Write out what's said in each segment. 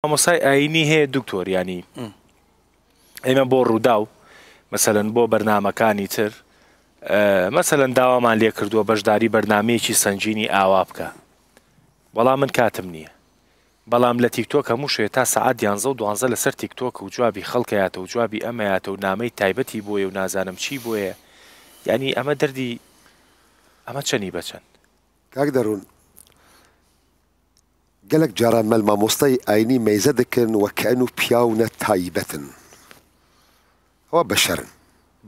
مامۆستای ئایینی هەیە دکتۆر یانی ئێمە بۆ ڕووداو مەسەلەن بۆ بەرنامەکانی تر مەسەلەن داوامان لێ کردووە بەشداری بەرنمەیەکی سەنگینی ئاوا بکە بەڵام من کاتم نییە بەڵام لە تیکتۆک هەموو شوێ تا سەعات دیانزە و دوانزە لەسەر تیکتۆک و جوابی خەڵکەیاتە و جوابی ئەمەیاتە و نامەی تایبەتی بۆیە و نازانم چی بۆیە یعنی ئەمە دەردی ئەمە چەنی بەچەند کاک دەروون گەلەک جاران مەل مامۆستای ئاینی مەیزە دکرن وە کەئەنو پیاونە تایبەتن ئەوە بەشەرن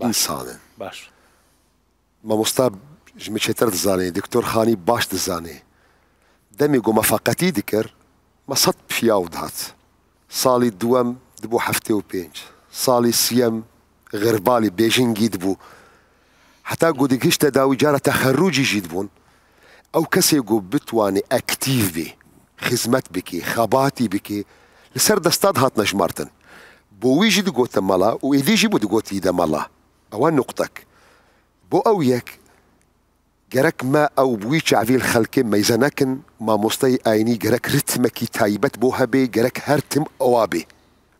ئینسانن باش مامۆستا ژ من چێتر دزانێ دکتۆر خانی باش دزانێ دەمی گۆ مەفەقەتی دکرد مە سەد پیاو دهات ساڵی دووەم دبوو 75 ساڵی سیەم غربالی بێژنگی دبوو هەتا گۆ دگهیشتە داوی جارە تەخەروجی ژی دبوون ئەو کەسێ گۆ بتوانێ ئەکتیڤ بێ خزمەت بکێ خەباتی بکێ لەسەر دەستاد هاتنە ژمارتن بۆ وی ژی دگۆتە مەڵا و ئێدی ژی بۆ دگۆتی دە مەڵا ئەوە نوقتەک بۆ ئەو یەک گەرەک مە ئەو بوی چاڤیل خەلکێ مەیزە نەکن مامۆستای ئاینی گەرەک رتمەکی تایبەت بۆ هەبێ گەرەک هەرتم ئەوا بێ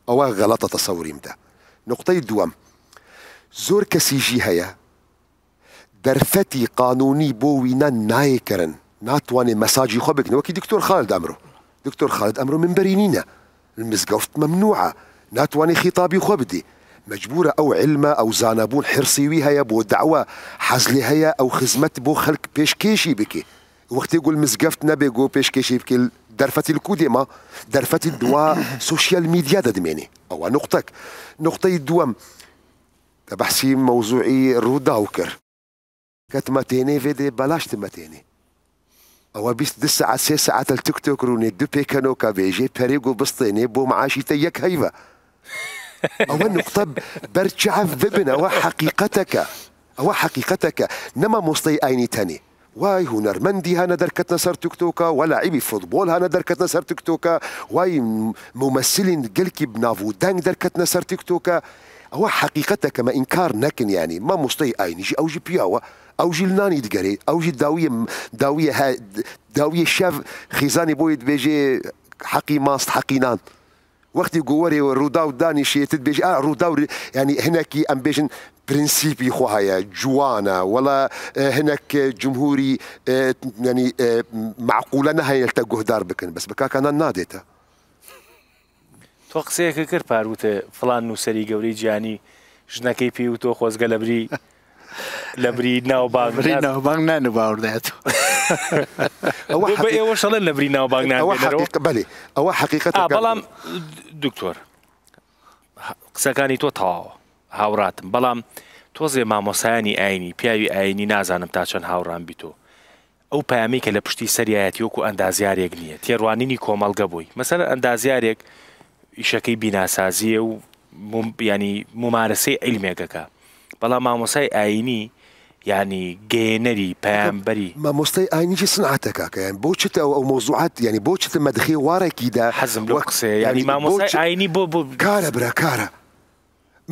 ئەوە غەلەتە تەسەوریم دە نوقتەی دووەم زۆر کەسی ژی هەیە دەرفەتی قانونی بۆ وینا نایێ کەرن ناتوانێ مەساجی خۆ بگنە وەکی دکتۆر خالد ئەمرۆ دکتۆر خالد ئەمرۆ منبەری نینە مزگەفت مەمنوعە ناتوانێ خیتابی خۆ بدێ مەجبورە ئەو عیلمە ئەو زانابوون حرسی وی هەیە بۆ دەعوە حەز لێ هەیە ئەو خزمەت بۆ خەلک پێشکێشی بکێ وەختێ گول مزگەفت نەبێ گۆ پێشکێشی بکێ دەرفەتی لکو دێما دەرفەتی دوا سۆشیال میدیا دەدمێنێ ئەوە نوقتەک نوقتەی دووەم تە بەحسی مەوزوعی ڕووداو کرد. کەتمە تێنێ ڤێدێ بەلاش تمە تێنێ ئەوە 20 دو سەعات سێ سەعاتە تک تۆک ڕوونێ دو پێکەنۆکە بێژێ پەرێ گۆ بستێنێ بۆ معاشی تە یەک هەیڤە ئەوە نوقتە بەرچاف ببن ئەوە حەقیقەتەکە ئەوە حەقیقەتەکە نە مامۆستای ئاینی تەنێ وای هونەرمەندی هەنە دەرکەتنە سەر تیکتۆکە وە لاعیبی فوتبۆل هەنە دەرکەتنە سەر تیکتۆکە وای مومەسیلین گەلکی بناڤ و دەنگ دەرکەتنە سەر تیکتۆکە ئەوە حەقیقەتەکە مە ئینکار نەکن یانی مامۆستای ئاینیژی ئەوژی پیاوە ئەوژی لنانی دگەرێ ئەوژی داویە داویە داویە شەڤ خیزانی بۆی دبێژێ حەقی ماست حەقی نان وەختی گۆوەرێ ڕووداو دانیشێ تت بێژی ئا ڕووداو یانی هەنەکی ئەم بێژن پرنسیپی خۆ هەیە جوانە وەڵا هەنەک جمهوری ینی معقولە نەهەیە تە گۆهدار بکەن بەس بە کاکانان نادێتە. تۆ قسەیەکە کرد پار وتێ فڵان نووسەری گەورەی جیهانی ژنەکەی پێی وتۆ خۆزگە لەبری لەبری ناوبانگ بری ناوبانگ نان و باوەڕدایەت. ئەوە بە ئێوە شەڵێن لەبری ناوبانگ نان ئەوە حەقیقە بەلێ ئەوە حەقیقەتە بەڵام دکتۆر قسەکانی تۆ تەواوە هاوڕاتم بەڵام تۆزێ مامۆسایانی ئاینی پیاوی ئاینی نازانم تا چەند هاوڕام بیتۆ ئەو پەیامەی کە لە پشتی سەریایەتی وەکو ئەندازیارێک نییە، تێڕوانینی کۆمەڵگە بۆی. مەسەلەن ئەندازیارێک ئیشەکەی بیناسازییە و یانی مومارەسەی عیلمێک ئەکا، بەڵام مامۆستای ئایینی یانی گەیەنەری، پەیامبەری. مامۆستای ئایینی چ سنعەتە کاکە یان بۆ چ ئەو ئەو مەوزوعات یانی بۆ چ مەدخی وارەکی دە حەزم لەو قسەیە یانی مامۆستای ئایینی بۆ بۆ کارە برا کارە.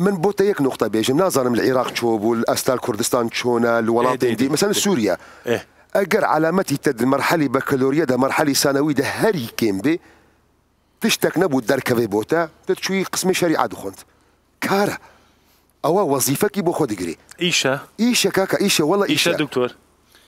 من بۆتە یەک نوقتە بێژم نازانم لە عیراق چۆ بوو لە ئەستا کوردستان چۆنە لە وەڵاتێن دی مەسەلەن سووریا ئەگەر عەلامەتی تە مەرحەلی بەکەلۆریە دە مەرحەلی سانەوی دە هەری کێم بێ تشتەک نەبوو دەرکەوێ بۆتە تە چووی قسمی شەریعە دخۆند کارە ئەوە وەزیفەکی بۆ خۆ دگرێ ئیشە ئیشە کاکە ئیشە وەڵا ئیشە دکتۆر.